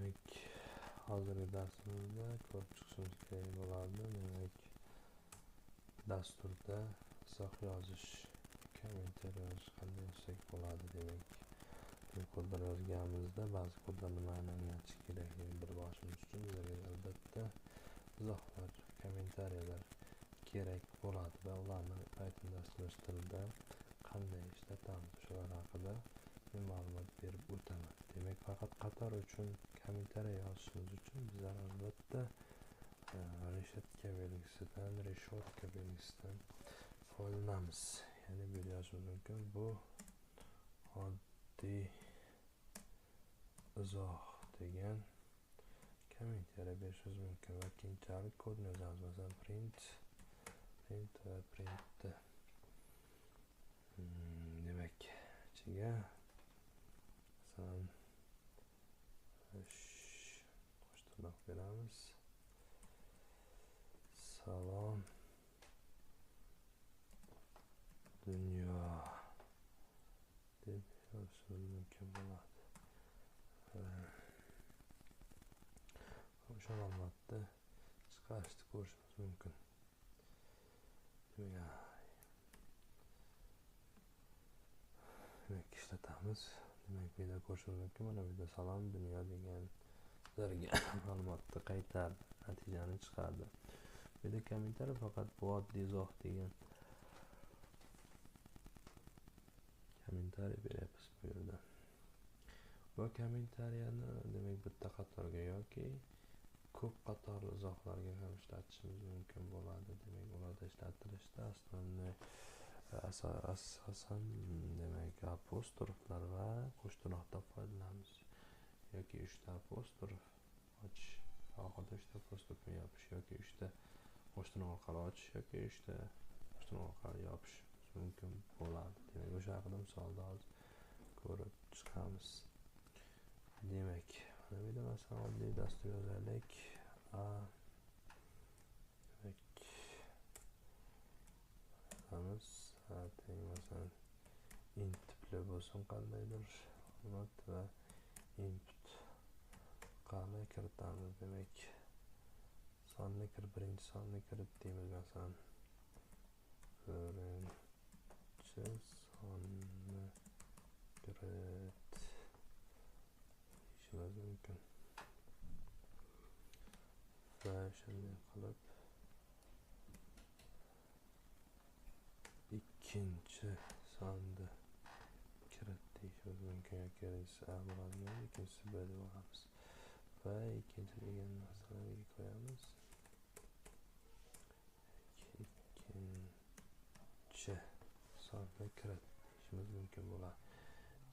Demak, hozirgi darsimizda ko'rib chiqishimiz kerak bo'ladi. Demak, dasturda izoh yozish, kommentariy yozish qanday yozsak bo'ladi? Demak, kodlar yozganimizda ba'zi kodlar nimani anglatishi kerakligini bilib olishimiz uchun bizlarga albatta izohlar, kommentariyalar kerak bo'ladi va ularni Python dasturlash tilida qanday ishlatamiz, shular haqida men ma'lumot berib o'taman. Demak, faqat qator uchun kommentariya yozishimiz uchun bizlar albatta reshetka belgisidan, reshotka belgisidan foydalanamiz. Ya'ni bu yerda yozishimiz mumkin, bu oddiy izoh degan kommentariya berishimiz mumkin va keyinchalik kodni yozamiz. Masalan, print va printni demak ichiga masalan qo'shtirnoq beramiz. Salom dunyo deb yozishimiz mumkin bo'ladi. O'sha ma'lumotni chiqarishni ko'rishimiz mumkin. Demak, ishlatamiz. Demak, bu yerda ko'rishimiz mumkin. Mana bu yerda salom dunyo degan bizlarga ma'lumotni qaytardi, natijani chiqardi. Bu yerda kommentariy faqat bu oddiy izoh degan kommentariy beryapmiz bu yerda. Bu kommentariyani demak bitta qatorga yoki ko'p qatorli izohlarga ham ishlatishimiz mumkin bo'ladi. Demak, ularda ishlatilishda asosan demak apostroflar va qo'shtirnoqdan foydalanamiz yoki 3 ta apostrof ochish, oxirida 3 ta apostrofni yopish yoki 3 ta qo'shtirnoq orqali ochish yoki 3 ta qo'shtirnoq orqali yopish mumkin bo'ladi. Demak, o'sha haqida misolda hozir ko'rib chiqamiz. Demak, mana bu yerda masalan oddiy dastur yozaylik. A demak yozamiz. A teng masalan int tipli bo'lsin qandaydir ma'lumot va input orqali kiritamiz. Demak, sonni kirib, birinchi sonni kirit deymiz masalan. Birinchi sonni kirit deyishimiz mumkin. Va shunday qilib ikkinchi sonni kirit deyishimiz mumkin yoki birinchisi A bo'ladi, ikkinchisi B deb olamiz. Va ikkinchi degan narsalarga qo'yamiz. Ikkinchi sonni kirit deyishimiz mumkin bo'ladi.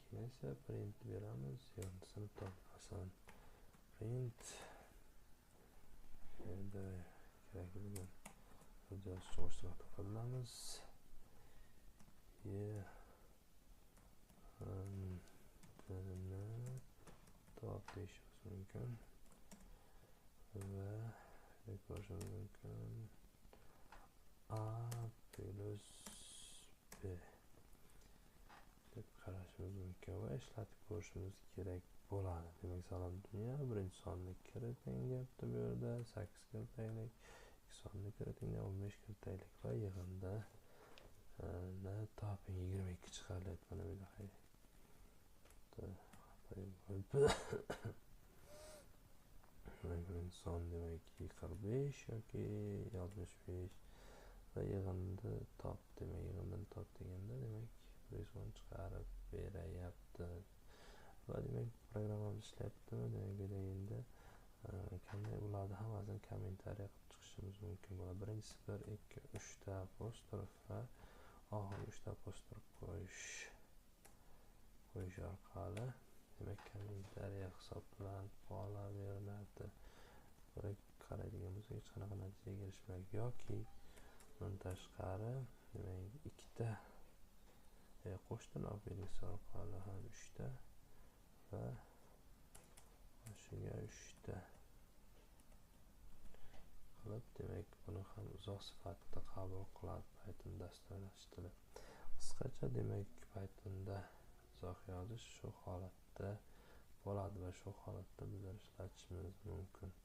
Keyin esa print beramiz, yig'indisini top. Masalan, print endi kerak bo'lgan so'z yozish uchun qo'shtirnoqdan foydalanamiz. Yig'indini top deyishimiz mumkin va ko'rishimiz mumkin A plus B deb qarashimiz mumkin va ishlatib ko'rishimiz kerak bo'ladi. Demak, salom dunyo birinchi sonni kiriting deyapti bu yerda, 8 kiritaylik, 2 sonni kiriting, 15 kiritaylik va yig'inda toping 22 chiqarilyapti. Mana bu yerda birinchi son demak 45 yoki 65 va yig'indi top. Demak, yig'indini top deganda demak 110 chiqarib berayapti. Va demak programmamiz ishlayaptimi? Demak, bu yerda endi qanday ularni hammasini kommentariya qilib chiqishimiz mumkin bo'ladi. Birinchisi 1, 2, 3 ta apostrof va oxirgi 3 ta apostrof qo'yish orqali demak kommentariya hisoblanib qolaveradi. Bir qaraydigan bo'lsak hech qanaqa natijaga erishmaydi yoki bundan tashqari demak ikkita qo'shtirnoq belgisi orqali ham 3 ta va boshiga 3 ta qilib demak buni ham izoh sifatida qabul qiladi Python dasturlash tili. Qisqacha demak Pythonda izoh yozish shu holatda bo'ladi va shu holatda bizlar ishlatishimiz qilishimiz mumkin.